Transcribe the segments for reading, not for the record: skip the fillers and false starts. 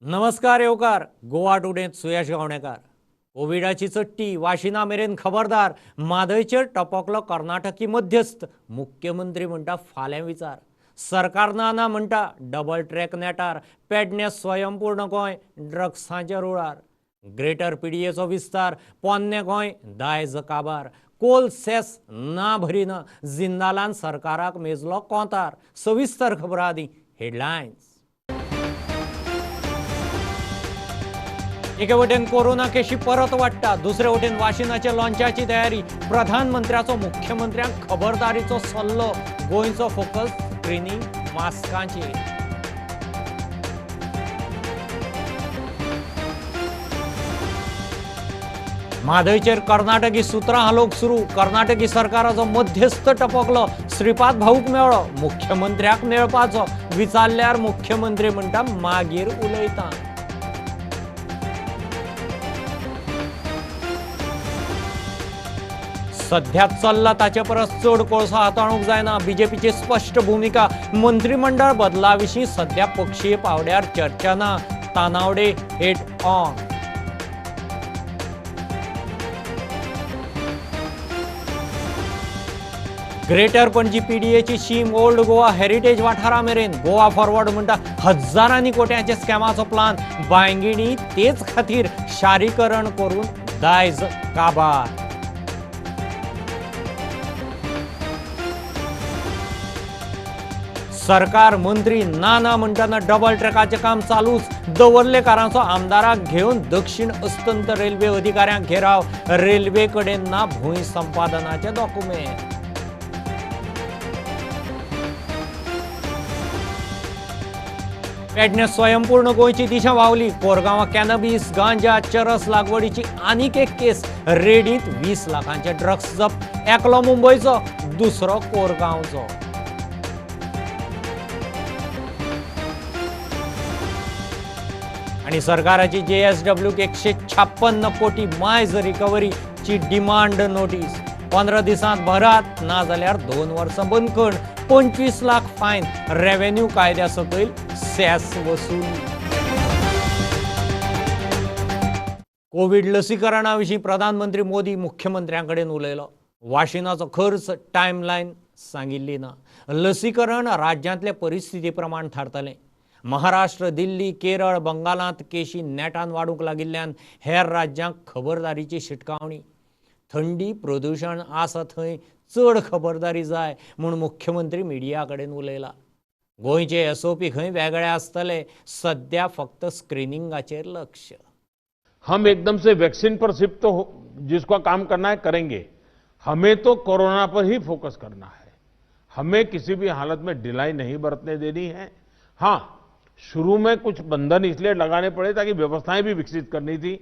नमस्कार येवकार गोवा टुडेंत सुयश गावणेकार. कोविडाची चट्टी वाशिना मेरेन खबरदार. म्हादयचेर टपकलो कर्नाटकी मध्यस्थ. मुख्यमंत्री म्हणटा फाल्यां विचार. सरकार ना ना म्हणटा डबल ट्रॅक नेटार. पेडणे स्वयंपूर्ण गोंय ड्रग्सांच्या रुळार. ग्रेटर पिडयेचो विस्तार. पोन्ने गोंय दायज काबार. कोल सेस ना भरिना. जिंदालान सरकाराक मेजलो कोंतार. सविस्तर खबरां आदी हेडलायन्स. एके वटेन कोरोना केशी परत वाडटा, दुसरे वटेन वाशिनाच्या लॉन्चाची तयारी. प्रधानमंत्र्याचो मुख्यमंत्र्यांक खबरदारीचो सल्लो. गोंयचो फोकस स्क्रिनींग मास्कांचेर. म्हादयचेर कर्नाटकी सुत्रां हालोवंक सुरू. कर्नाटकी सरकाराचो मध्यस्थ टपकलो. श्रीपाद भाऊक मेळ्ळो, मुख्यमंत्र्याक मेळपाचो विचारल्यार मुख्यमंत्री म्हणटा मागीर उलयता. सध्या चल्ला ताचे परस चड कोळसो हाताळूंक जायना. बीजेपीची स्पश्ट भुमिका. मंत्रिमंडळ बदला विशीं सध्या पक्षीय पावड्यार चर्चा ना. Tanavade head on. Greater Panaji पीडीएची शीम ओल्ड गोवा हेरिटेज वाठारा मेरेन. गोवा फॉरवर्ड म्हणटा हजारांनी कोट्यांचे स्कॅमाचो प्लान. बांयगिणी तेच खातीर शारीकरण करून दायज काबार. सरकार मंत्री ना ना म्हणटना डबल ट्रॅकाचें काम चालूच. दवर्लेकारांचो आमदाराक घेवन दक्षिण अस्तंत रेल्वे अधिकाऱ्यांक घेराव. रेल्वे कडेन ना भूंय संपादनाचे डॉक्युमेंट. पेडणे स्वयंपूर्ण गोंयची दिशा व्हांवली. कोरगांवां कॅनबीस, गांजा, चरस लागवडीची आनीक एक केस. रेडींत 20 लाखांचे ड्रग्स जप्त. एकलो मुंबयचो, दुसरो कोरगांवचो. आनी सरकाराची JSW 156 कोटी मायज रिकव्हरीची डिमांड नोटीस. 15 दिसांत भरात, ना जाल्यार 2 वर्सां बंदखण, 25 लाख फायन. रेव्हेन्यू कायद्या सकयल सेस वसुली. कोवीड लसीकरणा विशीं प्रधानमंत्री मोदी मुख्यमंत्र्यां कडेन उलयलो. वाशिनाचो खर्च, टायमलायन सांगिल्ली ना. लसीकरण राज्यांतले परिस्थिती प्रमाण थारतलें. महाराष्ट्र, दिल्ली, केरळ, बंगालांत केशी नेटान वाडूंक लागिल्ल्यान हेर राज्यांक खबरदारीची शिटकावणी. थंडी, प्रदुशण आसा थंय चड खबरदारी जाय म्हूण मुख्यमंत्री मिडिया कडेन उलयला. गोंयचे एसओपी खंय वेगळे आसतले. सध्या फक्त स्क्रिनिंगाचेर लक्ष. हम एकदम से वैक्सीन पर शिफ्ट तो जिसको काम करना है करेंगे. हमें तो कोरोना पर ही फोकस करना है. हमें किसी भी हालत में ढिलाई नहीं बरतने देनी है. हाँ, शुरू में कुछ बंधन इसलिए लगाने पड़े ताकि व्यवस्थाएं भी विकसित करनी थी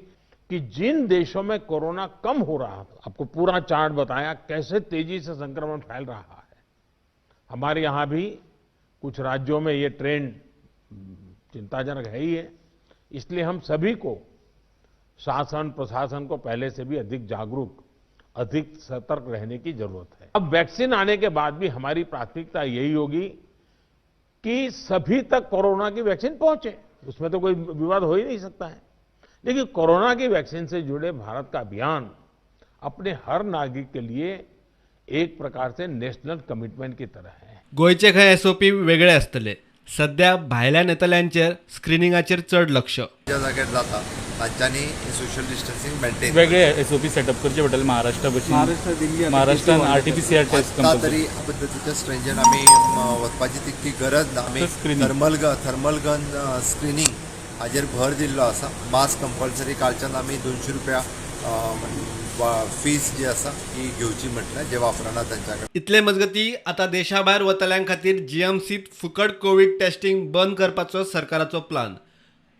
कि जिन देशों में कोरोना कम हो रहा था, आपको पूरा चार्ट बताया कैसे तेजी से संक्रमण फैल रहा है. हमारे यहां भी कुछ राज्यों में ये ट्रेंड चिंताजनक है ही है. इसलिए हम सभी को, शासन प्रशासन को पहले से भी अधिक जागरूक, अधिक सतर्क रहने की जरूरत है. अब वैक्सीन आने के बाद भी हमारी प्राथमिकता यही होगी कि सभी तक कोरोना की वैक्सीन पहुंचे, उसमें तो कोई विवाद हो ही नहीं सकता है. लेकिन कोरोना की वैक्सीन से जुड़े भारत का अभियान अपने हर नागरिक के लिए एक प्रकार से नेशनल कमिटमेंट की तरह है. गोंयचे खंय एसओपी वेगळे आसतले. सध्या भायल्या नेतल्यांचेर स्क्रिनिंगाचेर चड लक्ष. ज्या जाग्यार जाता तांच्यांनी सोशल डिस्टन्सिंग मेंटेन वेगळे एसओपी सेटअप करचे पडटले. महाराष्ट्रा भशेन, महाराष्ट्र, दिल्ली, महाराष्ट्रान RT-PCR test आतां तरी पद्दतीच्या स्ट्रेंजर आमी वचपाची तितकी गरज ना. आमी थर्मल गन स्क्रिनींग हाजेर भर दिल्लो आसा. मास्क कंपल्सरी कालच्यान आमी 200 रुपया फीस जी आसा ती घेवची म्हटल्यार जे वापरना तांच्या कडेन. इतले मजगती आतां देशा भायर वतल्यां खातीर जीएमसीत फुकट कोवीड टेस्टिंग बंद करपाचो सरकाराचो प्लान.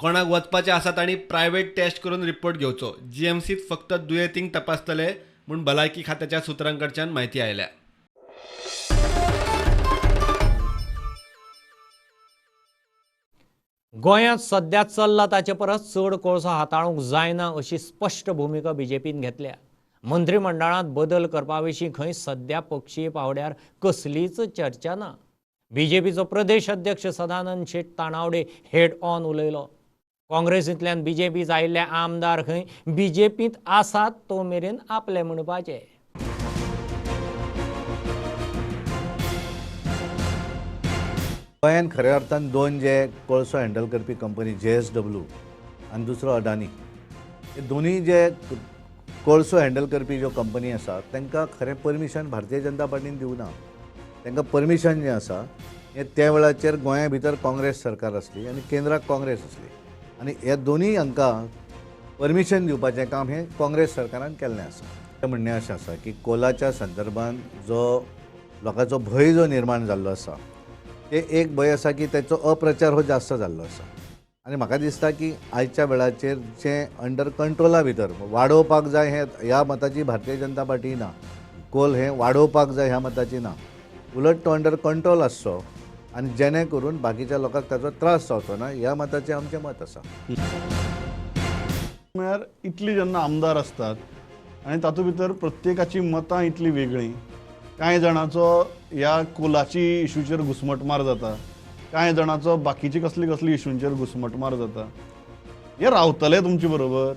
कोणाक वचपाचें आसा तांणी प्रायव्हेट टेस्ट करून रिपोर्ट घेवचो. जीएमसीत फक्त दुयेंतींक तपासतले म्हूण भलायकी खात्याच्या सुत्रां कडच्यान म्हायती आयल्या. गोंयांत सध्या चल्ला ताचे परस चड कोळसो हाताळूंक जायना अशी स्पश्ट भुमिका बीजेपीन घेतल्या. मंत्रिमंडळांत बदल करपा विशीं खंय सध्या पक्षीय पावड्यार कसलीच चर्चा ना. बीजेपीचो प्रदेश अध्यक्ष सदानंद शेट तानावडे हेड ऑन उलयलो. काँग्रेसींतल्यान बीजेपीत आयिल्ले आमदार खंय बीजेपींत आसात तो मेरेन आपले म्हणपाचे. गोंयान खऱ्या अर्थान दोन जे कोळसो हँडल करपी कंपनी JSW आनी दुसरो अडानी, हे दोनूय जे कोळसो हँडल करपी ज्यो कंपनी आसा तांकां खरें परमिशन भारतीय जनता पार्टीन दिवना. तांकां परमिशन जें आसा हें त्या वेळाचेर गोंया भितर काँग्रेस सरकार आसली आनी केंद्राक काँग्रेस आसली आनी ह्या दोनूय हांकां परमिशन दिवपाचें काम हें काँग्रेस सरकारान केल्लें आसा. तें म्हणणें अशें आसा की कोलाच्या संदर्भान जो लोकांचो भंय जो निर्माण जाल्लो आसा ते एक भंय आसा की ताचो अप्रचार हो जास्त जाल्लो आसा आनी म्हाका दिसता की आयच्या वेळाचेर जें अंडर कंट्रोला भितर वाडोवपाक जाय हें ह्या मताची भारतीय जनता पार्टी ना, कोल हें वाडोवपाक जाय ह्या मताची ना, उलट तो अंडर कंट्रोल आसचो आनी जेणे करून बाकीच्या लोकांक ताचो त्रास जावचो ना ह्या मताचें आमचें मत आसा. म्हळ्यार इतली जेन्ना आमदार आसतात आनी तातूंत भितर प्रत्येकाची मतां इतली वेगळीं, कांय जाणांचो ह्या कोलाची इशूचेर घुस्मटमार जाता, कांय जाणांचो बाकीची कसली कसली इशूंचेर घुस्मटमार जाता, हे रावतले तुमचे बरोबर?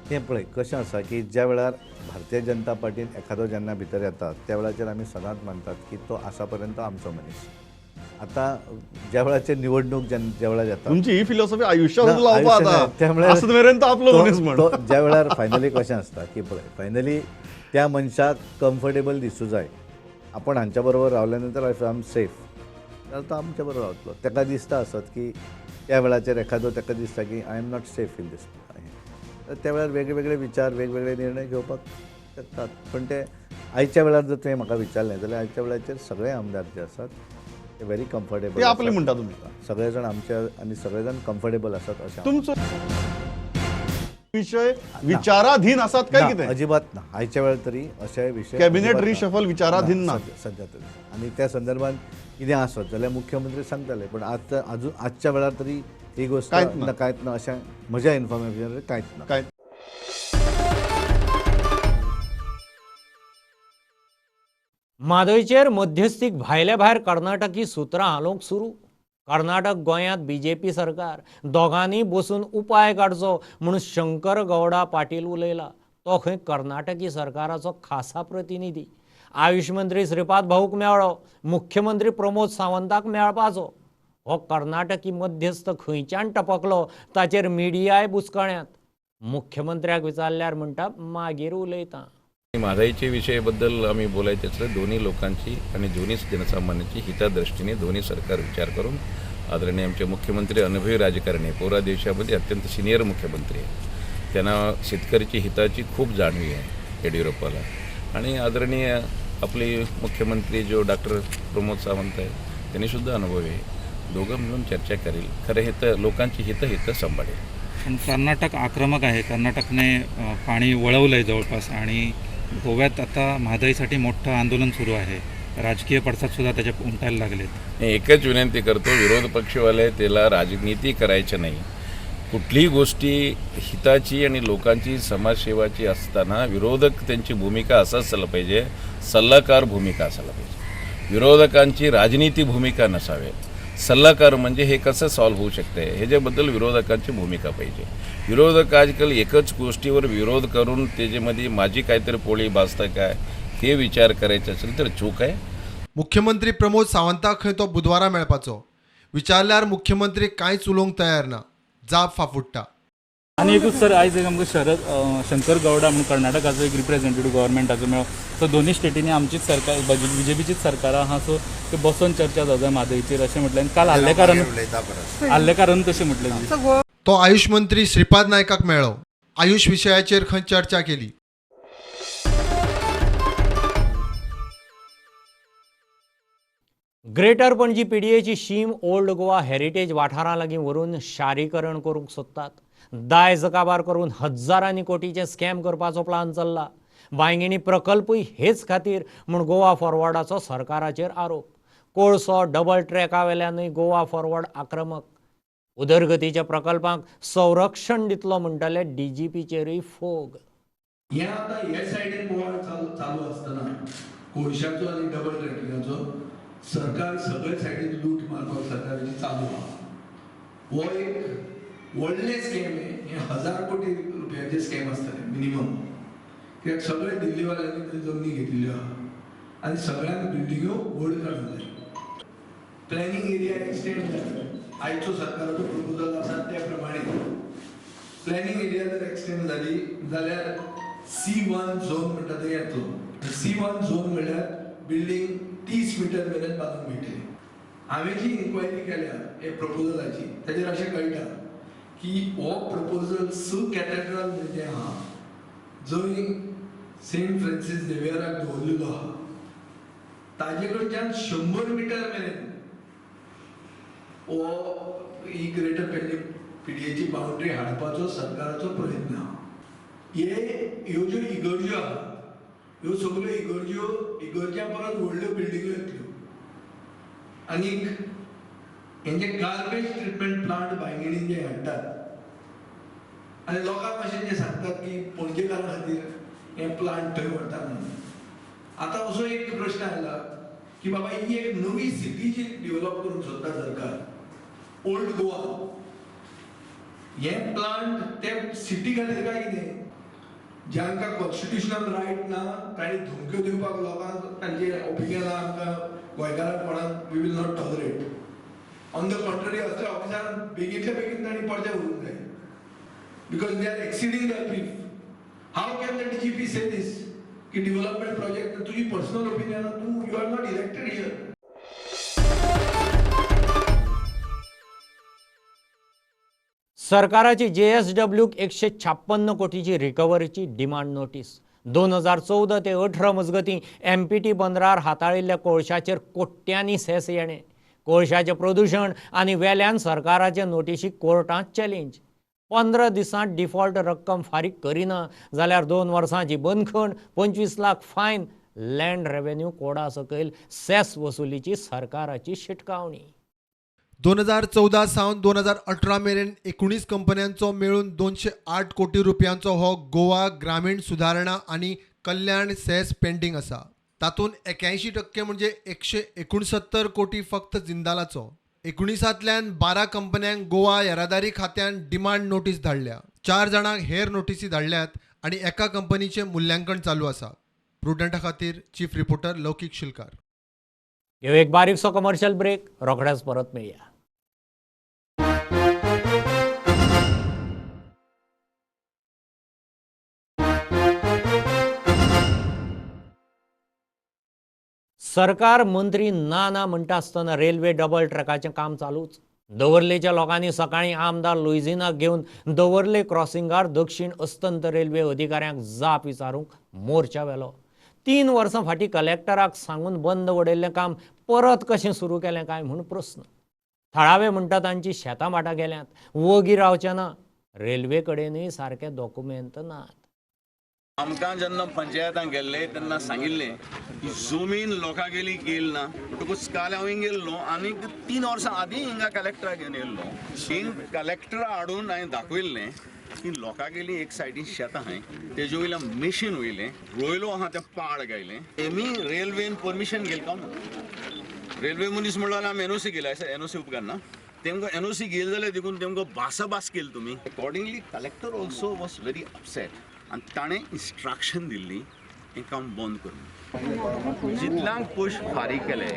तें पळय कशें आसा की ज्या वेळार भारतीय जनता पार्टीन एखादो जेन्ना भितर येता त्या वेळाचेर आमी सदांच मानतात की तो आसा पर्यंत आमचो मनीस. आतां ज्या वेळाचेर निवडणूक ज्या वेळार येता तुमची ही फिलॉसॉफी आयुश्यात लावपा आतां आसत मेरेन तो आपलो मनीस म्हण. ज्या वेळार फायनली कशें आसता की पळय फायनली त्या मनशाक कम्फर्टेबल दिसूं जाय, आपण हांच्या बरोबर रावल्या नंतर I am safe जाल्यार तो आमच्या बरोबर रावतलो. ताका दिसता आसत की त्या वेळाचेर एखादो ताका दिसता की I am not safe in this, त्या वेळार वेगळे विचार वेगवेगळे निर्णय घेवपाक शकतात. पण ते आयच्या वेळार जर तुवें म्हाका विचारलें जाल्यार आयच्या वेळाचेर सगळे आमदार जे आसात ते व्हेरी कम्फर्टेबल, आपले म्हणटा तुमी सगळे जाण आमच्या आनी सगळे जाण कम्फर्टेबल आसात अशें. तुमचो विषय विचाराधीन आसात काय कितें? अजिबात ना, आयच्या वेळार तरी अशे विशय कॅबिनेट रिशफल विचाराधीन ना सध्या तरी. आनी त्या संदर्भात कितें आसत जाल्यार मुख्यमंत्री सांगताले, पण आज अजून आजच्या वेळार तरी ही गोष्ट कांयच ना अशें म्हज्या इन्फॉर्मेशनार कांयच ना. काय म्हादयचेर मध्यस्थीक भायले भायर कर्नाटकी सुत्रां हालोवंक सुरू. कर्नाटक गोंयांत बीजेपी सरकार, दोगांनी बसून उपाय काडचो म्हणून शंकर गौडा पाटील उलयला. तो खंय कर्नाटकी सरकाराचो खासा प्रतिनिधी. आयुष मंत्री श्रीपाद भाऊक मेळ्ळो, मुख्यमंत्री प्रमोद सावंताक मेळपाचो. हो कर्नाटकी मध्यस्थ खंयच्यान टपकलो ताचेर मिडियाय बुचकळ्यांत. मुख्यमंत्र्याक विचारल्यार म्हणटा मागीर उलयता. म्हादईच्या विषयाबद्दल आम्ही बोलायचे असलं दोन्ही लोकांची आणि दोन्ही जनसामान्यांची हितादृष्टीने दोन्ही सरकार विचार करून आदरणीय आमचे मुख्यमंत्री अनुभवी राजकारणी, पुरा देशामध्ये अत्यंत सिनियर मुख्यमंत्री आहे, त्यांना शेतकऱ्याची हिताची खूप जाणीव आहे येडियुरप्पाला. आणि आदरणीय आपले मुख्यमंत्री जो डॉक्टर प्रमोद सावंत आहे त्यांनीसुद्धा अनुभवी आहे. दोघं मिळून चर्चा करेल, खरं हित लोकांची हित हित सांभाळेल. पण कर्नाटक आक्रमक आहे, कर्नाटकने पाणी वळवलं आहे जवळपास आणि गोव्यात आता म्हादईसाठी मोठं आंदोलन सुरू आहे, राजकीय पडसाद सुद्धा त्याच्या उमटायला लागलेत. एकच विनंती करतो, विरोध पक्षवाले त्याला राजनीती करायची नाही. कुठलीही गोष्टी हिताची आणि लोकांची समाजसेवाची असताना विरोधक त्यांची भूमिका असं असायला पाहिजे, सल्लागार भूमिका असायला पाहिजे. विरोधकांची राजनीती भूमिका नसावी. सल्लागार म्हणजे हे कसं सॉल्व्ह होऊ शकते ह्याच्याबद्दल विरोधकांची भूमिका पाहिजे. विरोधक आजकाल एकच गोष्टीवर विरोध करून त्याच्यामध्ये माझी काहीतरी पोळी भाजतं काय हे विचार करायचे असेल तर चूक आहे. मुख्यमंत्री प्रमोद सावंताक खंय तो बुधवारा मेळपाचो विचारल्यार मुख्यमंत्री कांयच उलोवंक तयार ना, जाप फाफुडटा. आनी एकूच सर, आयज एक आमकां शरद शंकर गौडा म्हणून कर्नाटकाचो एक रिप्रेझेंटेटिव्ह गव्हर्मेंटाचो मेळ्ळो. सो दोन्ही स्टेटींनी आमचीच सरकार बीजेपीचीच सरकारां आहा, सो ते बसोन चर्चा जावं जाय म्हादयचेर अशें म्हटलें. आनी काल आल्लेकारान तशें म्हटलें. तो आयुष मंत्री श्रीपाद नायकाक मेळ्ळो, आयुष विशयाचेर खंय चर्चा केली. ग्रेटर पणजी पीडीएची शीम ओल्ड गोवा हेरिटेज वाठारा लागीं व्हरून शारीकरण करूंक सोदतात. दायज काबार करून हजारांनी कोटीचे स्कॅम करपाचो प्लान चल्ला. बांयगिणी प्रकल्पूय हेच खातीर म्हूण गोवा फॉरवर्डाचो सरकाराचेर आरोप. कोळसो डबल ट्रॅका वेल्यानूय गोवा फॉरवर्ड आक्रमक. उदरगतीच्या प्रकल्पांक संरक्षण दितलो म्हणटले डीजीपीचेरूय फोग. हे आतां हे सायडीन बोवाळ चालू आसतना कोळशाचो आनी डबल ट्रॅकिंगाचो सरकार सगळे सायडीन लूट मारपाक सरकाराची चालू आहा. हो एक व्हडलें स्कॅम हें 1000 कोटी रुपयांचें स्कॅम आसतलें मिनिमम, कित्याक सगळे दिल्लीवाल्यांनी थंय जमनी घेतिल्ल्यो आहा आनी सगळ्यांक बिल्डिंग्यो व्हड काडूंक जाय. प्लॅनिंग एरिया एक्सटेंड जाता, आयचो सरकाराचो प्रपोजल आसा त्या प्रमाणे प्लॅनिंग एरिया जर एक्सटेंड जाली जाल्यार C1 zone म्हणटा ते येतलो. C1 zone म्हणल्यार बिल्डींग 30 मिटर मेरेन बांदूंक मेळटली. हांवें जी इन्क्वायरी केल्या हे प्रपोजलाची ताचेर अशें कळटा की हो प्रपोजल स कॅथेड्रल जें आहा जंय सेंट फ्रांसीस झेवियराक दवरलेलो आहा ताजे कडच्यान 100 मिटर मेरेन हो ही ग्रेटर पेडणे पिडयेची बाउंड्री हाडपाचो सरकाराचो प्रयत्न आहा. हे ह्यो ज्यो इगर्ज्यो आहा ह्यो सगळ्यो इगर्ज्यो इगर्ज्यां परत व्हडल्यो बिल्डिंग्यो येतल्यो आनीक हेंचे गार्बेज ट्रिटमेंट प्लांट बांयगिणी जे हाडटात आनी लोकांक अशें जे सांगतात की पणजेकारां खातीर हें प्लांट थंय व्हरतात म्हणून. आतां असो एक प्रश्न आयला की बाबा ही एक नवी सिटी जी डेव्हलप करूंक सोदता सरकार, ओल्ड गोवा, हें प्लांट ते सिटी खातीर काय कितें? जांकां कॉन्स्टिट्युशनल रायट ना तांणी धमक्यो दिवपाक लोकांक तांचे ओपिनियन आमकां गोंयकारांक कोणाक we will not tolerate. On the contrary असल्या ऑफिसरांक बेगीनच्या बेगीन तांणी परते व्हरूंक जाय because they are exceeding their brief. How can the DGP say this की डेव्हलपमेंट प्रोजेक्ट तुजी पर्सनल ओपिनियन, तूं you are not elected here. सरकाराची JSW 156 कोटीची रिकव्हरीची डिमांड नोटीस. 2014 ते 18 मजगतीं MPT बंदरार हाताळिल्ल्या कोळशाचेर कोट्यांनी सेस येणें, कोळशाचें प्रदुशण आनी वेल्यान सरकाराचे नोटिशीक कोर्टांत चॅलेंज. 15 दिसांत डिफॉल्ट रक्कम फारीक करिना जाल्यार 2 वर्सांची बंदखण, 25 लाख फायन, लँड रेव्हेन्यू कोडा सकयल सेस वसुलीची सरकाराची शिटकावणी. 2014 सावन 2018 मेरेन 19 कंपन्यांचो मेळून 208 कोटी रुपयांचो हो गोवा ग्रामीण सुदारणा आनी कल्याण सेस पेंडींग आसा. तातूंत 81% म्हणजे 169 कोटी फक्त जिंदालाचो. 19तल्यान 12 कंपन्यांक गोवा येरादारी खात्यान डिमांड नोटीस धाडल्या, 4 जाणांक हेर नोटीसी धाडल्यात आनी एका कंपनीचें मुल्यांकन चालू आसा. प्रुडंटा खातीर चीफ रिपोर्टर लौकीक शिलकार. एक बारीकसो कमर्शियल ब्रेक, रोखड्याच परत मेळया. सरकार मंत्री ना ना म्हणटा आसतना रेल्वे डबल ट्रॅकाचें काम चालूच. दवर्लेच्या लोकांनी सकाळीं आमदार लुइझिनाक घेवन दवर्ले क्रॉसिंगार दक्षिण अस्तंत रेल्वे अधिकाऱ्यांक जाप विचारूंक मोर्चा व्हेलो. 3 वर्सां फाटीं कलेक्टराक सांगून बंद उडयल्लें काम परत कशें सुरू केलें काय म्हूण प्रस्न. थळावे म्हणटा तांची शेतां भाटां गेल्यांत, वगी रावचें ना, रेल्वे कडेनूय सारके डॉक्युमेंट नात. आमकां जेन्ना पंचायतान गेल्ले तेन्ना सांगिल्लें की जमीन लोकांगेली गेल ना, म्हणटकूच काल हांव हिंग गेल्लो आनी 3 वर्सां आदीं हिंगा कलेक्टराक घेवन येयल्लो. हिंग कलेक्टरा हाडून हांवें दाखयल्लें की लोकांगेली एक सायडीन शेतां आहाय, तेजे वयल्यान मेशीन वयलें, रोयलो आहा तें पाड गायलें. तेमी रेल्वेन परमिशन घेयल काय ना? रेल्वे मनीस म्हणलो आमी एनओसी घेयला, एनओसी उपकारना. तेमकां एनओसी घेयल जाल्यार देखून तेमकां भासाभास केली तुमी. Accordingly collector also was very upset आनी ताणें इन्स्ट्रक्शन दिल्ली हें काम बंद करून. जितल्यांक पयशे फारीक केले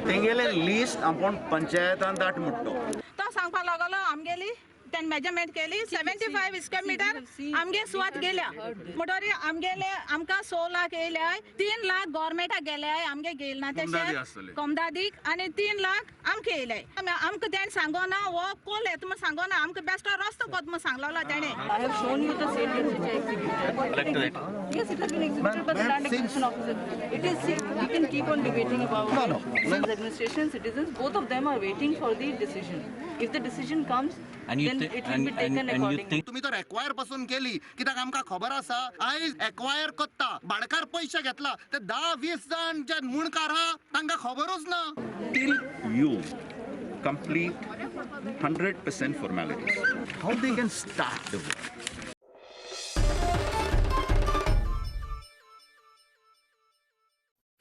तेंगेलें लिस्ट आपूण पंचायतान दाट म्हणटा. तो सांगपाक लागलो आमगेली तेणें मेजरमेंट केली 75 स्क्वेअर मिटर आमगे सुवात गेल्या, म्हणटरी आमगेले आमकां 6 लाख येयल्या, 3 लाख गोवोरमेंटाक गेले, आमगे गेल ना तशें कोमदादीक आनी 3 लाख आमकां येयले. आमकां तेणें सांगोना हो कोल येता म्हूण सांगोना, आमकां बेश्टो रस्तो कोत म्हूण सांगलोलो तेणें. Yes, it has been executed by the land acquisition officer. It is, we can keep on debating about it. No. Administration, citizens, both of them are waiting for the decision. If the decision comes, and then it will be taken accordingly. तुम्ही तर acquire पासून केली कित्याक आमकां खबर आसा आयज acquire करता भाडकार पयशे घेतला ते 10-20 जाण जे मुणकार आहा तांकां खबरूच ना. Till you complete 100% formalities, how they can start the work?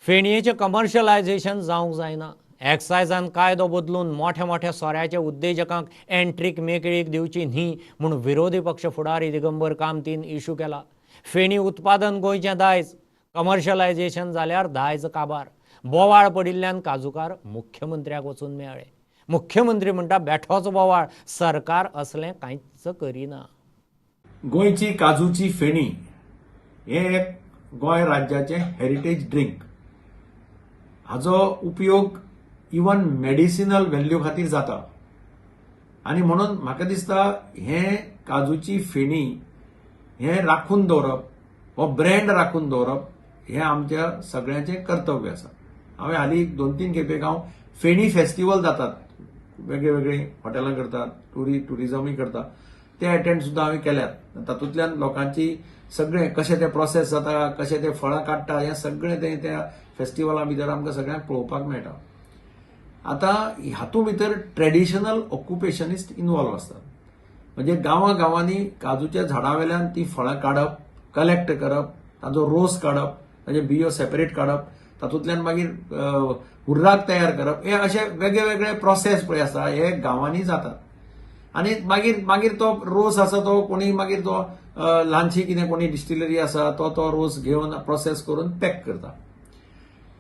फेणयेचें कमर्शियलायझेशन जावंक जायना. एक्सायजान कायदो बदलून मोठ्या मोठ्या सोऱ्याच्या उद्देजकांक एंट्रीक मेकळीक दिवची न्ही म्हूण विरोधी पक्ष फुडारी दिगंबर कामतीन इशू केला. फेणी उत्पादन गोंयचें दायज, कमर्शलायझेशन जाल्यार दायज काबार. बोवाळ पडिल्ल्यान काजूकार मुख्यमंत्र्याक वचून मेळ्ळे. मुख्यमंत्री म्हणटा बेठोच बोवाळ, सरकार असलें कांयच करिना. गोंयची काजूची फेणी हें एक गोंय राज्याचें हेरिटेज ड्रिंक. हाजो उपयोग इवन मेडिसिनल व्हॅल्यू खातीर जाता आनी म्हणून म्हाका दिसता हें काजूची फेणी हें राखून दवरप, हो ब्रँड राखून दवरप हें आमच्या सगळ्यांचें कर्तव्य आसा. हांवें हालीं 2-3 खेपेक हांव फेणी फेस्टिवल जातात, वेगळे वेगळे हॉटेलां करतात, ट्युरिजमूय करता, ते अटेंड सुद्दां हांवें केल्यात. तातूंतल्यान लोकांची सगळें कशें तें प्रोसेस जाता, कशें ते फळां काडटा, हें सगळें तें त्या फेस्टिवला भितर आमकां सगळ्यांक पळोवपाक मेळटा. आतां हातूंत भितर ट्रेडिशनल ऑक्युपेशनिस्ट इनवॉल्व आसतात, म्हणजे गांवां गांवांनी काजूच्या झाडां वेल्यान ती फळां काडप, कलेक्ट करप, ताजो रोस काडप, ताजे बियो सेपरेट काडप, तातूंतल्यान मागीर हुर्राक तयार करप, हे अशे वेगळे वेगळे प्रोसेस पळय आसा हे गांवांनी जातात. आनी मागीर मागीर तो रोस आसा तो कोणी मागीर तो ल्हानशी कितें कोणी डिस्टिलरी आसा तो तो रोस घेवन प्रोसेस करून पॅक करता.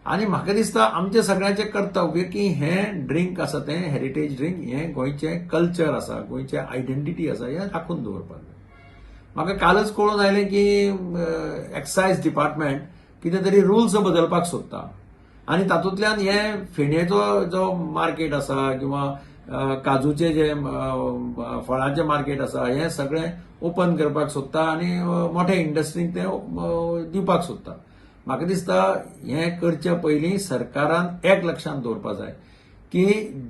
आनी म्हाका दिसता आमचें सगळ्यांचें कर्तव्य की हें ड्रिंक आसा तें हेरिटेज ड्रिंक, हें गोंयचें कल्चर आसा, गोंयचें आयडेंटिटी आसा, हें राखून दवरपाक जाय. म्हाका कालच कळून आयलें की एक्सायज डिपार्टमेंट कितें तरी रुल्स बदलपाक सोदता आनी तातूंतल्यान हे फेणयेचो जो मार्केट आसा किंवा काजूचे जे फळांचें मार्केट आसा हें सगळें ओपन करपाक सोदता आनी मोठ्या इंडस्ट्रींक तें दिवपाक सोदता. म्हाका दिसता हें करचे पयलीं सरकारान एक लक्षांत दवरपाक जाय की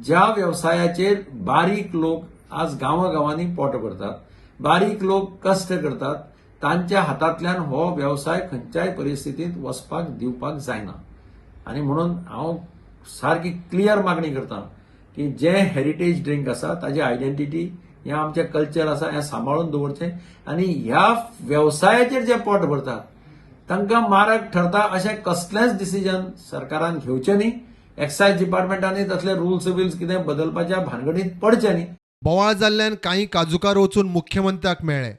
ज्या वेवसायाचेर बारीक लोक आज गांवां गांवांनी पोट भरतात, बारीक लोक कश्ट करतात, तांच्या हातांतल्यान हो वेवसाय खंयच्याय परिस्थितींत वचपाक दिवपाक जायना. आनी म्हणून हांव सारकी क्लियर मागणी करता की जे हेरिटेज ड्रिंक आसा ताजी आयडेंटिटी, हें आमचें कल्चर आसा हें सांबाळून दवरचें आनी ह्या वेवसायाचेर जे पोट भरतात तांकां मारक ठरता अशें कसलेंच डिसिजन सरकारान घेवचें न्ही. एक्सायज डिपार्टमेंटांनी तसले रुल्स बिल्स कितें बदलपाच्या भानगडींत पडचें न्ही. बोवाळ जाल्ल्यान कांय काजूकार वचून मुख्यमंत्र्याक मेळ्ळे.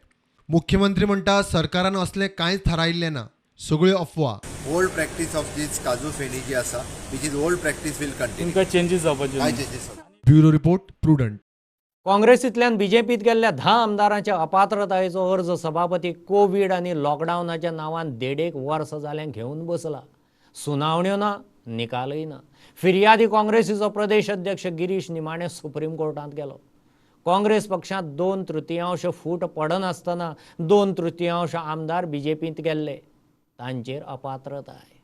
मुख्यमंत्री म्हणटा सरकारान असलें कांयच थारायिल्लें ना, सगळ्यो अफवा. ओल्ड प्रॅक्टीस ऑफ these काजू फेणी जी आसा which is old practice will continue. तुमकां चेंजीस जावपाचे काय changes? Bureau report, Prudent. काँग्रेसींतल्यान बीजेपीत गेल्ल्या 10 आमदारांच्या अपात्रतायेचो अर्ज सभापती कोवीड आनी लॉकडावनाच्या नांवान 1.5 वर्स जालें घेवन बसला. सुनावण्यो ना, निकालय ना. फिर्यादी काँग्रेसीचो प्रदेश अध्यक्ष गिरीश निमाणे सुप्रीम कोर्टांत गेलो. काँग्रेस पक्षांत 2/3 फूट पडनासतना 2/3 आमदार बीजेपींत गेल्ले, तांचेर अपात्रताय.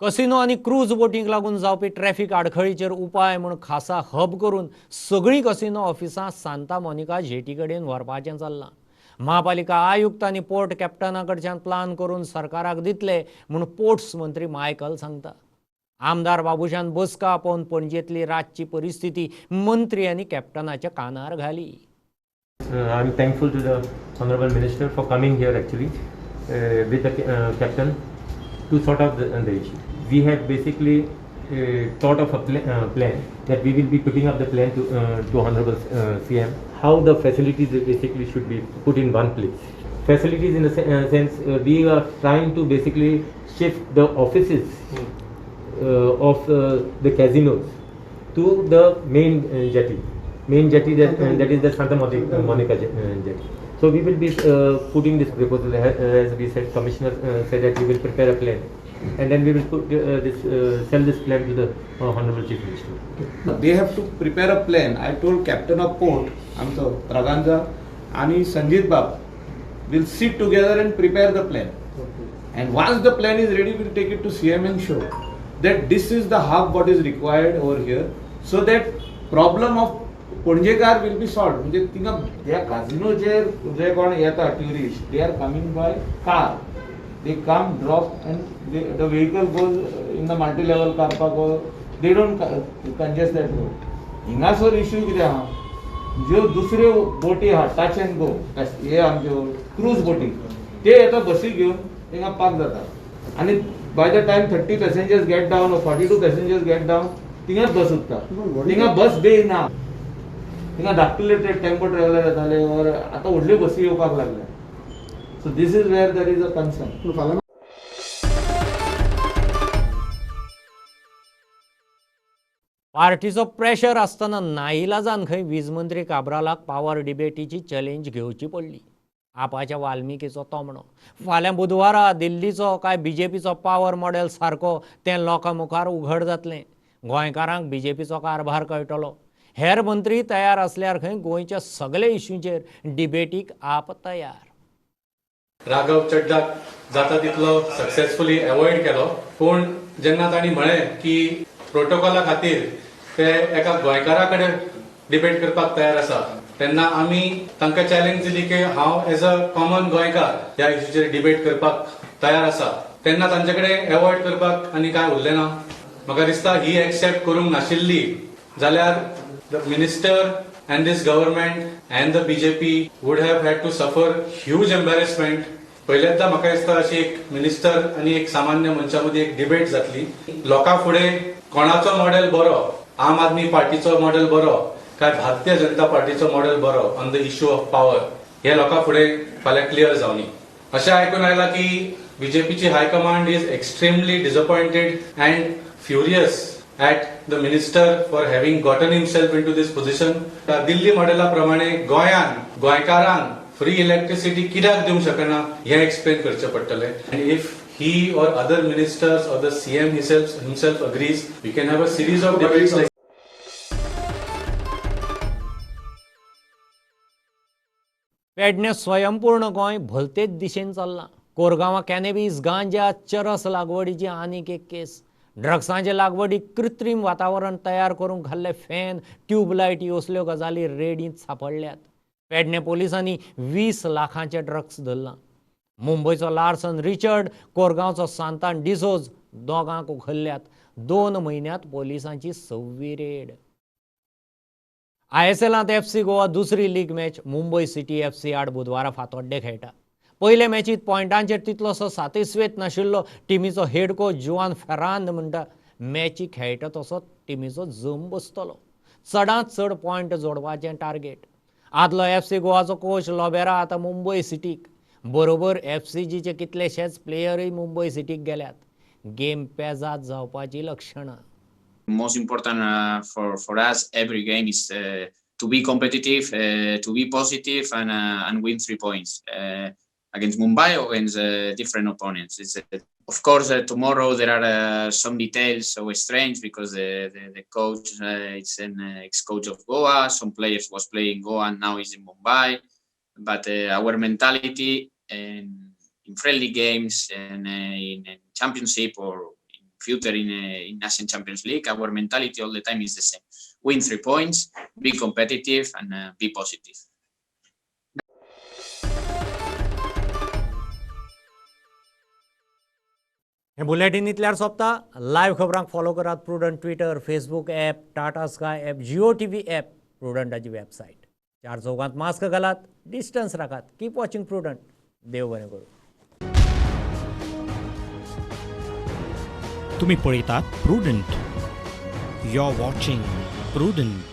कसिनो आनी क्रूज बोटींक लागून जावपी ट्रॅफिक आडखळीचेर उपाय म्हूण खासा हब करून सगळीं कसिनो ऑफिसां सांता मोनिका जेटी कडेन व्हरपाचें चल्लां. महापालिका आयुक्त आनी पोर्ट कॅप्टना कडच्यान प्लान करून सरकाराक दितले म्हूण पोर्ट्स मंत्री मायकल सांगता. आमदार बाबूशान बसका आपोवन पणजेंतली रातची परिस्थिती मंत्री आनी कॅप्टनाच्या कानार घाली. I am thankful to the honourable minister for coming here actually with the captain to sort out the issue. We have basically thought of a plan that we will be putting up the plan to Honorable CM, how the facilities basically should be put in one place. Facilities in the sense we are trying to basically shift the offices of the casinos to the main jetty. Main jetty that is the Santa Monica jetty. So we will be putting this proposal, as we said, Commissioner said that we will prepare a plan and then we will put sell this plan to the Honorable Chief Minister. They have to prepare a plan. I told Captain of Port, Amso Braganza and Sanjit Bab will sit together and prepare the plan. Okay. And once the plan is ready, we will take it to CM and show that this is the hub what is required over here, so that problem of Ponjekar will be solved. म्हणजे तिंगा ह्या काजिनोचेर जे कोण येता tourist, they are coming by car, they come drop and the vehicle goes in the multi level car park, they don't congest that road. हिंगासर issue कितें आहा, ज्यो दुसऱ्यो बोटी आहा टच एंड गो हे आमच्यो क्रूज बोटी, ते येता बसी घेवन थिंगा पार्क जाता आनी by the time 30 passengers get down or 42 passengers get down, थिंगाच बस उरता, थिंगा बस बे ना, थिंगा धाकटुले ते टेम्पो ट्रॅव्हलर येताले ऑर आतां व्हडल्यो बसी येवपाक लागल्या. So this is where there is a concern. पार्टीचो प्रेशर आसतना नाईलाजान खंय वीज मंत्री काब्रालाक पावर डिबेटीची चॅलेंज घेवची पडली. आपाच्या वाल्मिकीचो तोमणो फाल्यां बुधवारा दिल्लीचो काय बीजेपीचो पावर मॉडेल सारको तें लोकां मुखार उघड जातलें. गोंयकारांक बीजेपीचो कारभार कळटलो. हेर मंत्री तयार आसल्यार खंय गोंयच्या सगळे इश्यूचेर डिबेटीक आप तयार. राघव चड्डाक जाता तितलो सक्सेसफुली एवॉयड केलो, पूण जेन्ना तांणी म्हळें की प्रोटोकॉला खातीर ते एका गोंयकारा कडेन डिबेट करपाक तयार आसा, तेन्ना आमी तांकां चॅलेंज दिली की हांव एज अ कॉमन गोंयकार ह्या इश्यूचेर डिबेट करपाक तयार आसा. तेन्ना तांचे कडेन एवॉयड करपाक आनी कांय उरलें ना. म्हाका दिसता ही एक्सेप्ट करूंक नाशिल्ली जाल्यार the minister and this government and the BJP would have had to suffer huge embarrassment. पहिल्यांदा म्हाका दिसता अशी एक मिनिस्टर आनी एक सामान्य मनशा मदीं एक डिबेट जातली. लोकां फुडें कोणाचो मॉडेल बरो, आम आदमी पार्टीचो मॉडेल बरो काय भारतीय जनता पार्टीचो मॉडेल बरो on the issue of power, हे लोकां फुडें फाल्यां क्लियर जावनी. अशें आयकून आयलां की बीजेपीची high command is extremely disappointed and furious at the minister for having gotten himself into this position. Delhi मॉडेला प्रमाणे गोंयान गोंयकारांक फ्री इलेक्ट्रिसिटी कित्याक दिवंक शकना हें एक्सप्लेन करचें पडटलें. And if he or other ministers or the CM himself agrees, we can have a series of debates like. Pedne स्वयंपूर्ण गोंय भलतेच दिशेन चल्लां. कोरगांवां कॅनबीस, गांजा, चरस लागवडीची आनीक एक केस. ड्रग्सांचे लागवडीक कृत्रीम वातावरण तयार करूंक घाल्ले फॅन, ट्यूबलायटी असल्यो गजाली रेडींत सांपडल्यात. पेडणे पोलिसांनी 20 लाखांचे ड्रग्स धरलां. मुंबयचो लार्सन रिचर्ड, कोरगांवचो सांतान डिसोज दोगांक उखल्ल्यात. 2 म्हयन्यांत पोलिसांची 6वी रेड. आयएसएलांत एफसी गोवा दुसरी league match Mumbai city FC आड बुधवारा फातोड्डे खेळटा. पयले मॅचीत पॉयंटांचेर तितलोसो सातिस्वेत नाशिल्लो टिमीचो हेड कोच जुआन फेरांद म्हणटा मॅची खेळटा तसो टिमीचो जम बसतलो. चडांत चड पॉयंट जोडपाचें टार्गेट. आदलो एफसी गोवाचो कोच लोबेरा आतां मुंबय सिटीक, बरोबर एफसीजीचे कितलेशेच प्लेयरूय मुंबय सिटीक गेल्यात. गेम पेजाद जावपाची लक्षणां. Most important for us every game is to be competitive, to be positive and win 3 points against Mumbai or against different opponents. It's, of course, tomorrow there are some details so strange because the coach is an ex-coach of Goa. Some players was playing Goa and now is in Mumbai. But our mentality in friendly games and in championship or in future in Asian Champions League, our mentality all the time is the same. Win 3 points, be competitive and be positive. हे bulletin इतल्यार सोंपता. Live खबरांक follow करात Prudent Twitter, Facebook app, Tata Sky app, Jio TV app, प्रुडंटाची website. 4 चौगांत mask घालात, distance राखात. Keep watching Prudent. देव बरें करूं. तुम्ही पळयतात Prudent. You are watching Prudent.